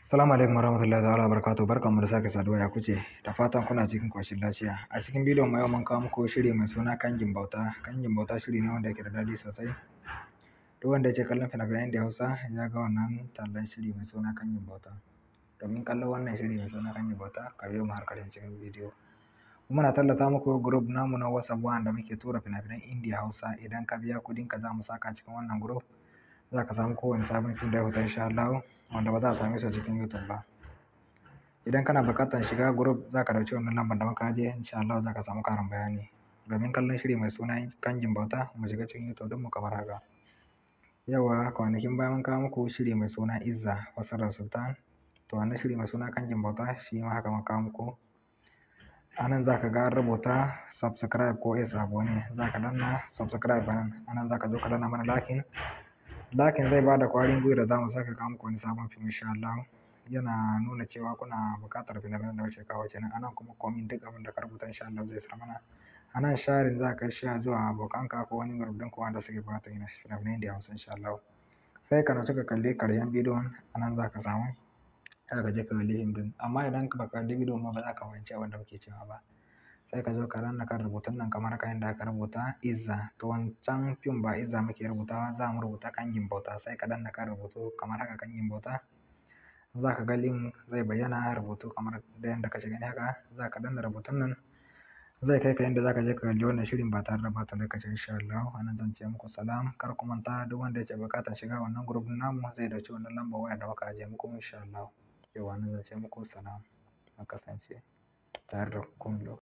Assalamu alaikum warahmatullahi ta'ala wabarakatuh. Barkanmu da sake saduwa, ya kuke? Da fatan kuna cikin ƙoshin lafiya. A cikin bidiyon mu yau mun kawo muku shiri mai suna Kangin Bauta. Kangin Bauta shiri ne wanda yake da daɗi sosai. Duk wanda yake kallon fina-finan da Hausa ya ga wannan tallan shiri mai suna Kangin Bauta. Domin kallon wannan shiri mai suna Kangin Bauta, ka biyo mu har ƙarshen cikin bidiyo. Muna tallata muku group namu na WhatsApp wanda muke tura fina-finan Indiya Hausa. Idan ka biya kuɗin ka, za mu saka cikin wannan group. Za ka samu kowane sabon fim da ya fita insha Allah, wanda ba za a same su a cikin YouTube ba. Idan kana buƙatar shiga group, za ka ɗauki wannan lambar da muka ajiye, insha Allah za ka samu ƙarin bayani. Domin kallon shiri mai suna Kangin Bauta, mu shiga cikin YouTube ɗinmu kamar haka. Yauwa, kwanakin baya mun kawo muku shiri mai suna Izza fassarar Sultan. To, wannan shiri mai suna Kangin Bauta shi ma haka muka kawo muku. A nan za ka ga an rubuta subscribe ko s abone, za ka danna subscribe a nan. A nan za ka zo ka danna mana liking. Liking zai bada ƙwarin gwiwa da za mu sake kawo muku wani sabon fim insha Allah. Yana nuna cewa kuna buƙatar fina-finan da muke kawo kenan. A nan kuma comment, duk abin da ka rubuta insha Allah zai isar mana. A nan sharing, za ka share zuwa abokanka ko wani group ɗinku wanda suke buƙatar fina-finan Indiya Hausa insha Allah. Sai ka natsu ka kalli ƙarshen bidiyon, a nan za ka samu, za ka je ka kalli fim ɗin. Amma idan ba ka kalli bidiyon ba, ba za ka fahimci abin da muke cewa ba. Sai ka zo ka danna kan rubutun nan kamar haka yanda aka rubuta Izza. To, wancan fim ba Izza muke rubutawa, za mu rubuta Kangin Bauta. Sai ka danna kan rubutu kamar haka, Kangin Bauta. Za ka ga link zai bayyana, rubutu kamar da yanda kake gani haka. Za ka danna rubutun nan, zai kai ka inda za ka je ka kalli wannan shirin ba tare da ɓata lokaci insha Allah. A nan zan ce muku salam. Kar ku manta, duk wanda yake buƙatar shiga wannan group namu zai ɗauki wannan lambar waya da muka ajiye muku insha Allah. Yauwa, nan zan ce muku salam. Mu kasance tare da ku kowane lokaci.